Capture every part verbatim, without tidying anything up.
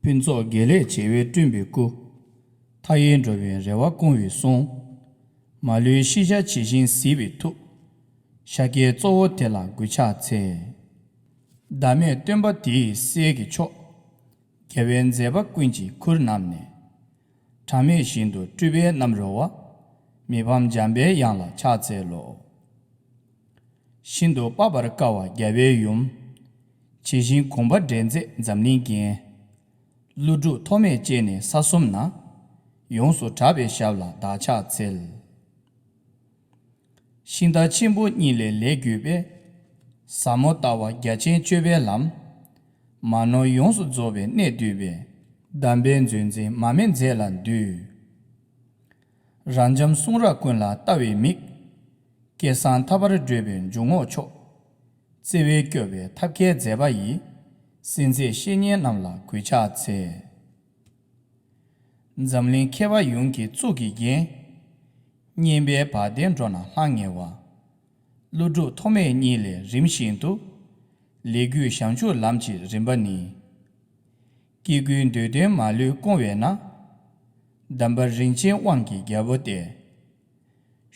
ཕུན་ཚོགས་དགེ་ལེགས་བྱེ་བས་བསྐྲུན་པའི་སྐུ། མཐའ་ཡས་འགྲོ་བའི་རེ་བ་སྐོང་བའི་གསུང་། མ་ལུས་ཤེས་བྱ་ཇི་བཞིན་གཟིགས་པའི་ཐུགས། ཤཱཀྱའི་གཙོ་བོ་དེ་ལ་གུས་ཕྱག་འཚལ། ཟླ་མེད་སྟོན་པ་དེའི་སྲས་ཀྱི་མཆོག། རྒྱལ་བའི་མཛད་པ་ཀུན་གྱི་ཁུར་བསྣམས་ནས། གྲངས་མེད་ཞིང་དུ་སྤྲུལ་པའི་རྣམ་རོལ་པ། མི་ཕམ་འཇམ་པའི་དབྱངས་ལ་ཕྱག་འཚལ་ལོ། ཤིན་ཏུ་དཔག་པར་དཀའ་བ་རྒྱལ་བའི་ཡུམ། ཇི་བཞིན་དགོངས་པ་འགྲེལ་མཛད་འཛམ་གླིང་རྒྱན། ཀླུ་སྒྲུབ་ཐོགས་མེད་སྤྱན་ནི་ས་གསུམ་ན། ཡོངས་སུ་གྲགས་པའི་ཞབས་ལ་བདག་ཕྱག་འཚལ། ཤིང་རྟ་ཆེན་པོ་གཉིས་ལས་ལས་བརྒྱུད་པའི། ཟབ་མོ་ལྟ་བ་རྒྱ་ཆེན་སྤྱོད་པའི་ལམ། མ་ནོར་ཡོངས་སུ་རྫོགས་པའི་གནད་བསྡུས་པའི། གདམས་པའི་མཛོད་འཛིན་མ་སྨད་མཛད་ལ་འདུད། རབ་འབྱམས་གསུང་རབ་ཀུན་ལ་ལྟ་བའི་མིག། སྐལ་བཟང་ཐར་པར་བགྲོད་པའི་འཇུག་ངོགས་མཆོག། བརྩེ་བས་སྐྱོབ་པའི་ཐབས་མཁས་མཛད་པ་ཡི། སེམས་ཅན་བཤེས་གཉེན་རྣམས་ལ་གུས་ཕྱག་འཚལ། འཛམ་གླིང་མཁས་པ་ཡོངས་ཀྱི་གཙུག་གི་རྒྱན། སྙན་པའི་བ་དན་སྒྲོག་ན་ལྷང་ངེ་བ། ཀླུ་སྒྲུབ་ཐོགས་མེད་གཉིས་ལས་རིམ་བཞིན་དུ། ལས་རྒྱུད་བྱང་ཆུབ་ལམ་གྱི་རིམ་པ་ནི། སྐྱེ་དགུའི་འདོད་དོན་མ་ལུས་སྐོང་བས་ན། གདམས་པ་རིན་ཆེན་དབང་གི་རྒྱལ་པོ་སྟེ།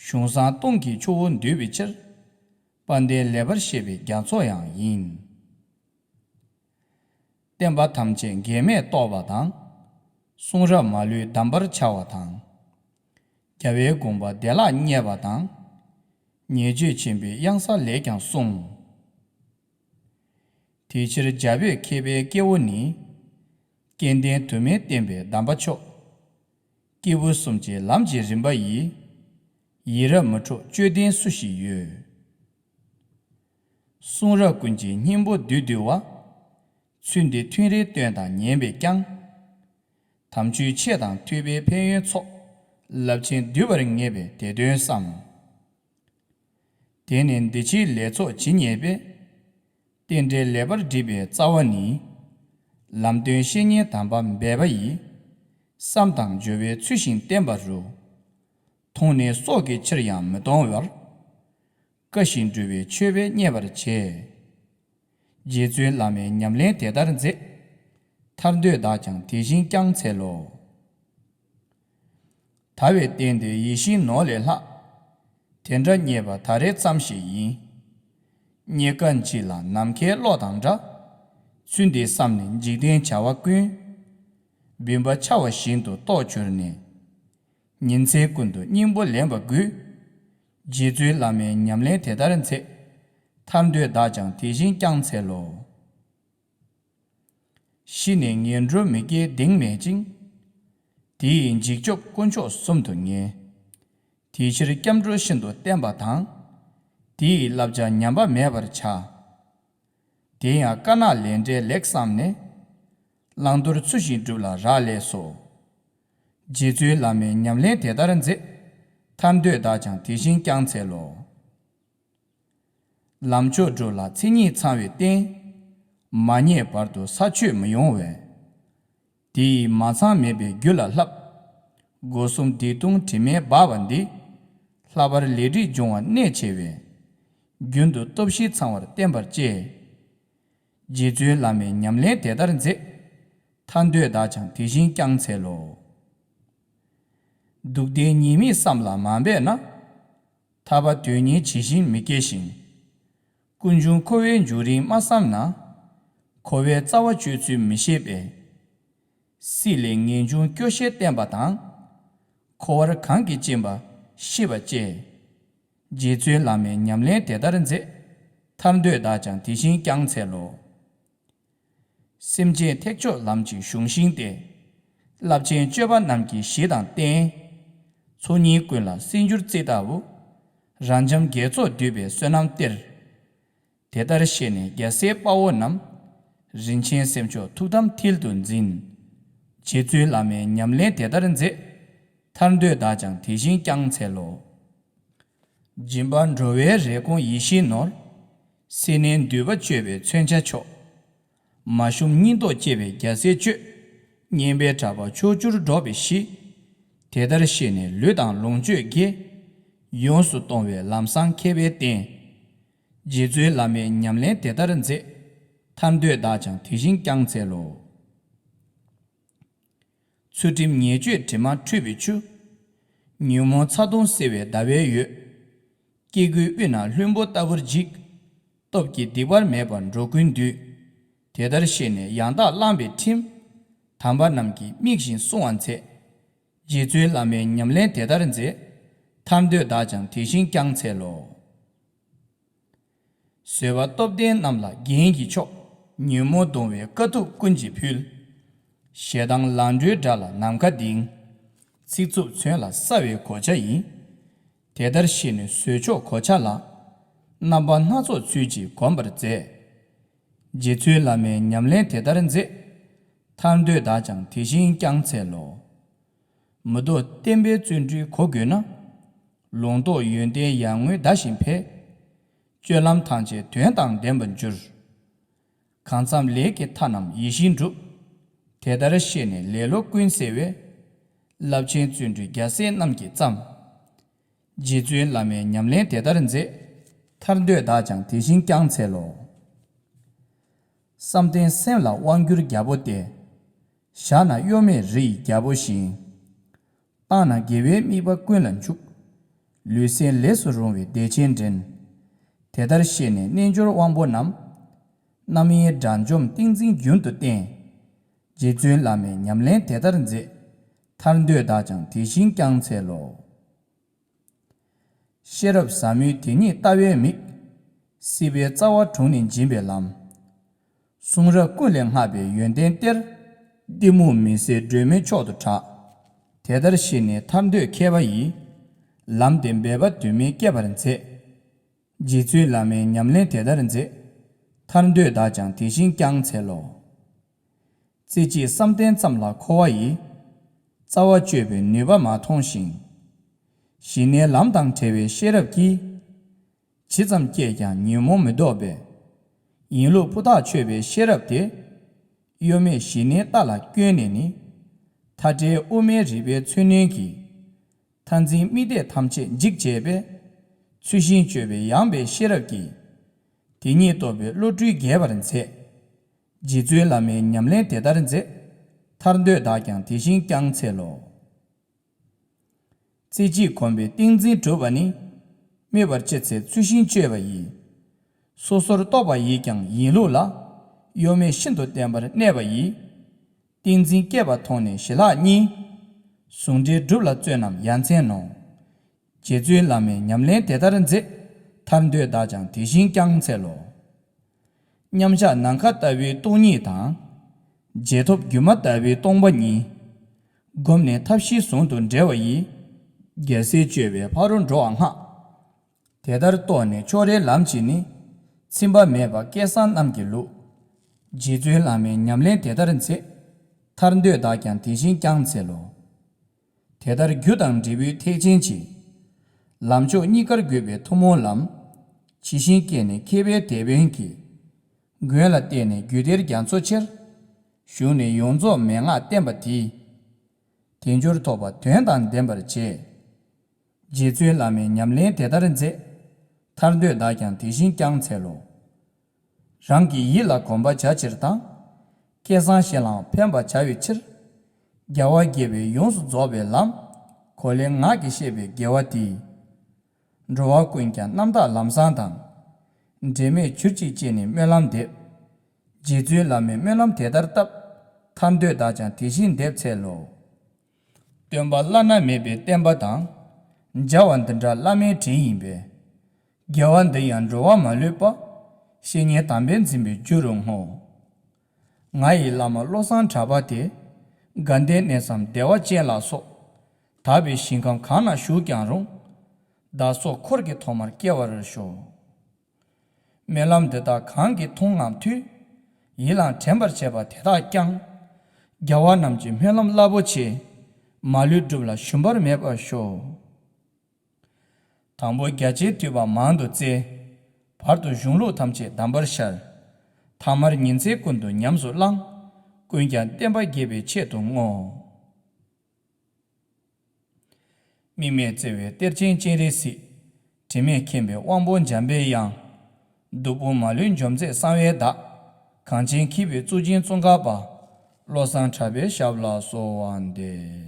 གཞུང་བཟང་སྟོང་གི་ཆུ་བོ་འདུས་པའི་ཕྱིར། དཔལ་ལྡན་ལེགས་པར་བཤད་པའི་རྒྱ་མཚོ་ཡང་ཡིན། བསྟན་པ་ཐམས་ཅད་འགལ་མེད་རྟོགས་པ་དང་། གསུང་རབ་མ་ལུས་གདམས་པར་འཆར་བ་དང་། རྒྱལ་བའི་དགོངས་པ་བདེ་བླག་བརྙེས་པ་དང་། ཉེས་སྤྱོད་ཆེན་པོའི་གཡང་ས་ལས་ཀྱང་བསྲུང་། དེ་ཕྱིར་རྒྱ་བོད་མཁས་པའི་སྐྱེ་བོ་ནི། སྐལ་ལྡན་དུ་མས་བསྟན་པའི་གདམས་པ་མཆོག། སྐྱེས་བུ་གསུམ་གྱི་ལམ་གྱི་རིམ་པ་ཡི། ཡིད་རབ་མི་འཕྲོག་དཔྱོད་ལྡན་སུ་ཞིག་ཡོད། གསུང་རབ་ཀུན་གྱི་སྙིང་པོ་བསྡུས་བསྡུས་པ། ཚུལ་འདི་ཐུན་རེ་བཏོན་དང་ཉན་པས་ཀྱང་། དམ་ཆོས་ཆེ་དང་ཐོས་པའི་ཕན་ཡོན་ཚོགས། རླབས་ཆེན་བསྡུས་པར་ངེས་པའི་དེ་དོན་བསམ། དེ་ནི་འདི་ཕྱིའི་ལས་ཚོགས་ཇི་སྙེད་པའི། རྟེན་འབྲེལ་ལེགས་པར་བསྒྲིགས་པའི་རྩ་བ་ནི། ལམ་སྟོན་བཤེས་གཉེན་དམ་པ་འབད་པ་ཡིས། བསམ་དང་སྦྱོར་བའི་ཚུལ་བཞིན་བསྟན་པ་རུ། མཐོང་ནས་སྲོག་གི་ཕྱིར་ཡང་མི་གཏོང་བར། བཀའ་བཞིན་སྒྲུབ་པའི་མཆོད་པས་མཉེས་པར་བྱས། རྗེ་བཙུན་བླ་མའི་ཉམས་ལེན་དེ་ལྟར་མཛད། ཐར་འདོད་བདག་ཀྱང་དེ་བཞིན་བསྐྱང་འཚལ་ལོ། དལ་བའི་རྟེན་འདི་ཡིད་བཞིན་ནོར་ལས་ལྷག། དེ་འདྲ་རྙེད་པ་ད་རེས་ཙམ་ཞིག་ཡིན། རྙེད་དཀའ་འཇིག་ལ་ནམ་མཁའི་གློག་དང་འདྲ། ཚུལ་འདི་བསམ་ནས་འཇིག་རྟེན་བྱ་བ་ཀུན། བུམ་པ་འཆའ་བ་བཞིན་དུ་རྟོགས་གྱུར་ནས། ཉིན་མཚན་ཀུན་ཏུ་སྙིང་པོ་ལེན་པ་དགོས། རྗེ་བཙུན་བླ་མའི་ཉམས་ལེན་དེ་ལྟར་མཛད། ཐར་འདོད་བདག་ཀྱང་དེ་བཞིན་བསྐྱང་འཚལ་ལོ། གཞི་ནས་ངན་འགྲོ་མི་སྐྱེའི་གདེང་མེད་ཅིང་། དེ་ཡི་འཇིགས་སྐྱོབ་དཀོན་མཆོག་གསུམ་དུ་ངེས། དེའི་ཕྱིར་སྐྱབས་འགྲོ་ཤིན་ཏུ་བསྟེན་པ་དང་། དེ་ཡི་བསླབ་བྱ་ཉམས་པ་མེད་པར་བྱ། དེ་ཡང་དཀར་ནག་ལས་འབྲས་ལེགས་བསམས་ནས། བླང་དོར་ཚུལ་བཞིན་སྒྲུབ་ལ་རག་ལས་སོ། རྗེ་བཙུན་བླ་མའི་ཉམས་ལེན་དེ་ལྟར་མཛད། ཐར་འདོད་བདག་ཀྱང་དེ་བཞིན་བསྐྱང་འཚལ་ལོ། ལམ་མཆོག་སྒྲུབ་ལ་མཚན་ཉིད་ཚང་བའི་རྟེན། མ་རྙེད་བར་དུ་ས་ཆོད་མི་ཡོང་བས། དེ་ཡིས་མ་ཚང་མེད་པའི་རྒྱུ་ལ་བསླབ། སྒོ་གསུམ་སྡིག་ལྟུང་དྲི་མས་སྦགས་པ་འདི། ལྷག་པར་ལས་སྒྲིབ་སྦྱོང་བ་གནད་ཆེ་བས། རྒྱུན་དུ་སྟོབས་བཞི་ཚང་བར་བསྟེན་པར་བཅས། རྗེ་བཙུན་བླ་མའི་ཉམས་ལེན་དེ་ལྟར་མཛད། ཐར་འདོད་བདག་ཀྱང་དེ་བཞིན་བསྐྱང་འཚལ་ལོ། སྡུག་བདེན་ཉེས་དམིགས་བསམ་ལ་མ་འབད་ན། ཐར་པ་དོན་གཉེར་ཇི་བཞིན་མི་སྐྱེ་ཞིང་། ཀུན་འབྱུང་འཁོར་བའི་འབྱུང་རིམ་མ་བསམ་ན། འཁོར་བའི་རྩ་བ་གཅོད་ཚུལ་མི་ཤེས་པས། སྲིད་ལས་ངེས་འབྱུང་སྐྱོ་ཤས་བསྟེན་པ་དང་། འཁོར་བར་གང་གིས་སྦྱིན་པ་ཤེས་པ་བཅས། རྗེ་བཙུན་བླ་མའི་ཉམས་ལེན་དེ་ལྟར་མཛད། ཐར་འདོད་བདག་ཀྱང་དེ་བཞིན་བསྐྱང་འཚལ་ལོ། སེམས་ཅན་ཐེག་མཆོག་ལམ་གྱི་གཞུང་ཤིང་སྟེ། རླབས་ཆེན་སྤྱོད་པ་རྣམས་ཀྱི་གཞི་དང་རྟེན། ཚོགས་གཉིས་ཀུན་ལ་གསེར་འགྱུར་རྩི་ལྟ་བུ། རབ་འབྱམས་དགེ་ཚོགས་འདུས་པའི་བསོད་ནམས་གཏེར། དེ་ལྟར་ཤེས་ནས་རྒྱལ་སྲས་དཔའ་བོ་རྣམས། རིན་ཆེན་སེམས་མཆོག་ཐུགས་དམ་མཐིལ་དུ་འཛིན། རྗེ་བཙུན་བླ་མའི་ཉམས་ལེན་དེ་ལྟར་མཛད། ཐར་འདོད་བདག་ཀྱང་དེ་བཞིན་བསྐྱང་འཚལ་ལོ། སྦྱིན་པ་འགྲོ་བའི་རེ་སྐོང་ཡིད་བཞིན་ནོར། སེར་སྣའི་མདུད་པ་གཅོད་པའི་མཚོན་ཆ་མཆོག། མ་ཞུམ་སྙིང་སྟོབས་བསྐྱེད་པའི་རྒྱལ་སྲས་སྤྱོད། སྙན་པའི་གྲགས་པ་ཕྱོགས་བཅུར་སྒྲོག་པའི་གཞི། དེ་ལྟར་ཤེས་ནས་ལུས་དང་ལོངས་སྤྱོད་དགེ། ཡོངས་སུ་གཏོང་བའི་ལམ་བཟང་མཁས་པའི་རྟེན། རྗེ་བཙུན་བླ་མའི་ཉམས་ལེན་དེ་ལྟར་མཛད། ཐར་འདོད་བདག་ཀྱང་དེ་བཞིན་བསྐྱང་འཚལ་ལོ། ཚུལ་ཁྲིམས་ཉེས་སྤྱོད་དྲི་མ་འཁྲུད་པའི་ཆུ། ཉོན་མོངས་ཚ་གདུང་སེལ་བའི་ཟླ་བའི་འོད། སྐྱེ་དགུའི་དབུས་ན་ལྷུན་པོ་ལྟ་བུར་འཇིག་སྟོབས་ཀྱིས་སྡིག་པར་མེད་པར་འགྲོ་ཀུན་འདུས། དེ་ལྟར་ཤེས་ནས་ཡང་དག་བླངས་པའི་ཁྲིམས། དམ་པ་རྣམས་ཀྱིས་དམིགས་ཤིང་བསྲུང་བར་མཛད། རྗེ་བཙུན་བླ་མའི་ཉམས་ལེན་དེ་ལྟར་མཛད། ཐར་འདོད་བདག་ཀྱང་དེ་བཞིན་བསྐྱང་འཚལ་ལོ། བཟོད་པ་སྟོབས་ལྡན་རྣམས་ལ་རྒྱན་གྱི་མཆོག་ཉོན་མོངས་གདུང་བའི་དཀའ་ཐུབ་ཀུན་གྱིས་ཕུལ། ཞེ་སྡང་ལང་གྲོའི་དགྲ་ལ་ནམ་མཁའ་ལྡིང་། ཚིག་རྩུབ་མཚོན་ལ་སྲ་བའི་གོ་ཆ་ཡིན། དེ་ལྟར་ཤེས་ནས་བཟོད་མཆོག་གོ་ཆ་ལ། རྣམ་པ་སྣ་ཚོགས་ཚུལ་གྱིས་གོམས་པར་མཛད། རྗེ་བཙུན་བླ་མའི་ཉམས་ལེན་དེ་ལྟར་མཛད། ཐར་འདོད་བདག་ཀྱང་དེ་བཞིན་བསྐྱང་འཚལ་ལོ། མི་ལྡོག་བརྟན་པའི་བརྩོན་འགྲུས་གོ་དགོས་ན། ལུང་རྟོགས་ཡོན་ཏན་ཡར་ངོའི་ཟླ་བཞིན་འཕེལ། སྤྱོད་ལམ་ཐམས་ཅད་དོན་དང་ལྡན་པར་འགྱུར། གང་བརྩམས་ལས་ཀྱི་མཐའ་རྣམས་ཡིད་བཞིན་འགྲུབ། དེ་ལྟར་ཤེས་ནས་ལེ་ལོ་ཀུན་སེལ་བའི། རླབས་ཆེན་བརྩོན་འགྲུས་རྒྱལ་སྲས་རྣམས་ཀྱིས་བརྩམས། རྗེ་བཙུན་བླ་མའི་ཉམས་ལེན་དེ་ལྟར་མཛད། ཐར་འདོད་བདག་ཀྱང་དེ་བཞིན་བསྐྱང་འཚལ་ལོ། བསམ་གཏན་སེམས་ལ་དབང་བསྒྱུར་རྒྱལ་པོ་སྟེ། བཞག་ན་གཡོ་མེད་རི་ཡི་རྒྱལ་པོ་བཞིན། བཏང་ན་དགེ་བའི་དམིགས་པ་ཀུན་ལ་འཇུག་ལུས་སེམས་ལས་སུ་རུང་བའི་བདེ་ཆེན་འདྲེན། དེ་ལྟར་ཤེས་ནས་རྣལ་འབྱོར་དབང་པོ་རྣམས། རྣམ་གཡེང་དགྲ་འཇོམས་ཏིང་འཛིན་རྒྱུན་དུ་བསྟེན། རྗེ་བཙུན་བླ་མའི་ཉམས་ལེན་དེ་ལྟར་མཛད། ཐར་འདོད་བདག་ཀྱང་དེ་བཞིན་བསྐྱང་འཚལ་ལོ། ཤེས་རབ་ཟབ་མོའི་དེ་ཉིད་ལྟ་བའི་མིག་སྲིད་པའི་རྩ་བ་དྲུངས་ནས་འབྱིན་པའི་ལམ། གསུང་རབ་ཀུན་ལས་བསྔགས་པའི་ཡོན་ཏན་གཏེར། གཏི་མུག་མི་བཟད་སྒྲོན་མེའི་མཆོག་ཏུ་གྲགས། དེ་ལྟར་ཤེས་ནས་ཐར་འདོད་མཁས་པ་ཡིས། ལམ་དེ་འབད་པ་དུ་མས་བསྐྱེད་པར་མཛད། རྗེ་བཙུན་བླ་མའི་ཉམས་ལེན་དེ་ལྟར་མཛད། ཐར་འདོད་བདག་ཀྱང་དེ་བཞིན་བསྐྱང་འཚལ་ལོ། རྩེ་གཅིག་བསམ་གཏན་ཙམ་ལ་འཁོར་བ་ཡི། རྩ་བ་གཅོད་པའི་ནུས་པ་མ་མཐོང་ཞིང་། ཞི་གནས་ལམ་དང་བྲལ་བའི་ཤེས་རབ་ཀྱིས། ཇི་ཙམ་བསྐྱེད་ཀྱང་ཉོན་མོངས་མི་ལྡོག་པས། ཡིན་ལུགས་ཕུ་ཐག་ཆོད་པའི་ཤེས་རབ་དེ། གཡོ་མེད་ཞི་གནས་ལྟ་ལ་བསྐྱོན་ནས་ནི། མཐའ་བྲལ་དབུ་མའི་རིག་པའི་མཚོན་རྣོན་གྱིས། མཐར་འཛིན་དམིགས་གཏད་ཐམས་ཅད་འཇིག་བྱེད་པའི། ཚུལ་བཞིན་དཔྱོད་པའི་ཡངས་པའི་ཤེས་རབ་ཀྱིས། དེ་ཉིད་རྟོགས་པའི་བློ་གྲོས་རྒྱས་པར་མཛད། རྗེ་བཙུན་བླ་མའི་ཉམས་ལེན་དེ་ལྟར་མཛད། ཐར་འདོད་བདག་ཀྱང་དེ་བཞིན་བསྐྱང་འཚལ་ལོ། རྩེ་གཅིག་གོམས་པའི་ཏིང་འཛིན་གྲུབ་པ་ནི། སྨོད་པར་ཅི་འཚལ་ཚུལ་བཞིན་དཔྱོད་པ་ཡིས། སོ་སོར་རྟོག་པ་ཡིས་ཀྱང་ཡིན་ལུགས་ལ། གཡོ་མེད་ཤིན་ཏུ་བརྟན་པར་གནས་པ་ཡིས། ཏིང་འཛིན་སྐྱེས་པ་མཐོང་ནས་ཞི་ལྷག་གཉིས། ཟུང་འབྲེལ་སྒྲུབ་ལ་བརྩོན་རྣམས་ཡ་མཚན་ནོ། རྗེ་བཙུན་བླ་མའི་ཉམས་ལེན་དེ་ལྟར་མཛད། ཐར་འདོད་བདག་ཀྱང་དེ་བཞིན་བསྐྱང་འཚལ་ལོ། མཉམ་གཞག་ནམ་མཁའ་ལྟ་བུའི་སྟོང་ཉིད་དང་། རྗེས་ཐོབ་སྒྱུ་མ་ལྟ་བུའི་སྟོང་པ་ཉིད། བསྒོམས་ནས་ཐབས་ཤེས་ཟུང་དུ་འབྲེལ་བ་ཡིས། རྒྱལ་སྲས་སྤྱོད་པའི་ཕ་རོལ་འགྲོ་བ་སྔགས། དེ་ལྟར་རྟོགས་ནས་ཕྱོགས་རེའི་ལམ་གྱིས་ནི། ཚིམ་པ་མེད་པ་སྐལ་བཟང་རྣམས་ཀྱི་ལུགས། རྗེ་བཙུན་བླ་མའི་ཉམས་ལེན་དེ་ལྟར་མཛད། ཐར་འདོད་བདག་ཀྱང་དེ་བཞིན་བསྐྱང་འཚལ་ལོ། དེ་ལྟར་རྒྱུ་དང་འབྲས་བུའི་ཐེག་ཆེན་གྱི། ལམ་མཆོག་གཉིས་ཀར་དགོས་པའི་ཐུན་མོང་ལམ། ཇི་བཞིན་སྐྱེས་ནས་མཁས་པའི་དེད་དཔོན་གྱིས། མགོན་ལ་བརྟེན་ནས་རྒྱུད་སྡེར་རྒྱ་མཚོ་ཆེར། ཞུགས་ནས་ཡོངས་རྫོགས་མན་ངག་བསྟན་པ་དེས། དལ་འབྱོར་ཐོབ་པ་དོན་དང་ལྡན་པར་བྱེད། རྗེ་བཙུན་བླ་མའི་ཉམས་ལེན་དེ་ལྟར་མཛད། ཐར་འདོད་བདག་ཀྱང་དེ་བཞིན་བསྐྱང་འཚལ་ལོ། རང་གི་ཡིད་ལ་གོམས་པར་བྱ་ཕྱིར་དང་། སྐལ་བཟང་གཞན་ལའང་ཕན་པར་བྱ་བའི་ཕྱིར། རྒྱལ་བ་དགྱེས་པའི་ཡོངས་སུ་རྫོགས་པའི་ལམ། གོ་ལའི་ངག་གིས་བཤད་པའི་དགེ་བ་དེས། འགྲོ་བ་ཀུན་ཀྱང་རྣམ་དག་ལམ་བཟང་དང་། འབྲལ་མེད་གྱུར་ཅིག་ཅེས་ནི་སྨོན་ལམ་འདེབས། རྗེ་བཙུན་བླ་མའི་སྨོན་ལམ་དེ་ལྟར་བཏབ། ཐར་འདོད་བདག་ཀྱང་དེ་བཞིན་འདེབས་འཚལ་ལོ། སྟོན་པ་བླ་ན་མེད་པའི་བསྟན་པ་དང་། མཇལ་བ་འདི་འདྲ་བླ་མའི་དྲིན་ཡིན་པས། དགེ་བ་འདི་ཡང་འགྲོ་བ་མ་ལུས་པ། བཤེས་གཉེན་དམ་པས་འཛིན་པའི་རྒྱུ་རུ་བསྔོ། ང་ཡི་བླ་མ་བློ་བཟང་གྲགས་པ་དེ། དགའ་ལྡན་གནས་སམ་བདེ་བ་ཅན་ལ་སོགས། དག་པའི་ཞིང་ཁམས་གང་ན་བཞུགས་ཀྱང་རུང་། བདག་སོགས་འཁོར་གྱི་ཐོག་མར་སྐྱེ་བར་ཤོག། སྨོན་ལམ་འདི་དག་གང་གིས་ཐུང་ངམ་ཐུང་། ཡིད་ལ་དྲན་པར་བྱས་པ་དེ་དག་ཀྱང་། རྒྱལ་བ་རྣམས་ཀྱི་སྨོན་ལམ་རླབས་པོ་ཆེ། མ་ལུས་འགྲུབ་ལ་ཞུམ་པར་མེད་པར་ཤོག། དང་པོ་རྒྱ་ཆེའི་ཐོས་པ་མང་དུ་བཙལ། བར་དུ་གཞུང་ལུགས་ཐམས་ཅད་གདམས་པར་ཤར། ཐ་མར་ཉིན་མཚན་ཀུན་ཏུ་ཉམས་སུ་བླངས། ཀུན་ཀྱང་བསྟན་པ་རྒྱས་པའི་ཆེད་དུ་བསྔོ། དམིགས་མེད་བརྩེ་བའི་གཏེར་ཆེན་སྤྱན་རས་གཟིགས། དྲི་མེད་མཁྱེན་པའི་དབང་པོ་འཇམ་པའི་དབྱངས། སྟུག་པོ་མ་ལུས་འཇོམས་མཛད་གསང་བའི་བདག། གངས་ཅན་མཁས་པའི་གཙུག་རྒྱན་ཙོང་ཁ་པ། བློ་བཟང་གྲགས་པའི་ཞབས་ལ་གསོལ་བ་འདེབས།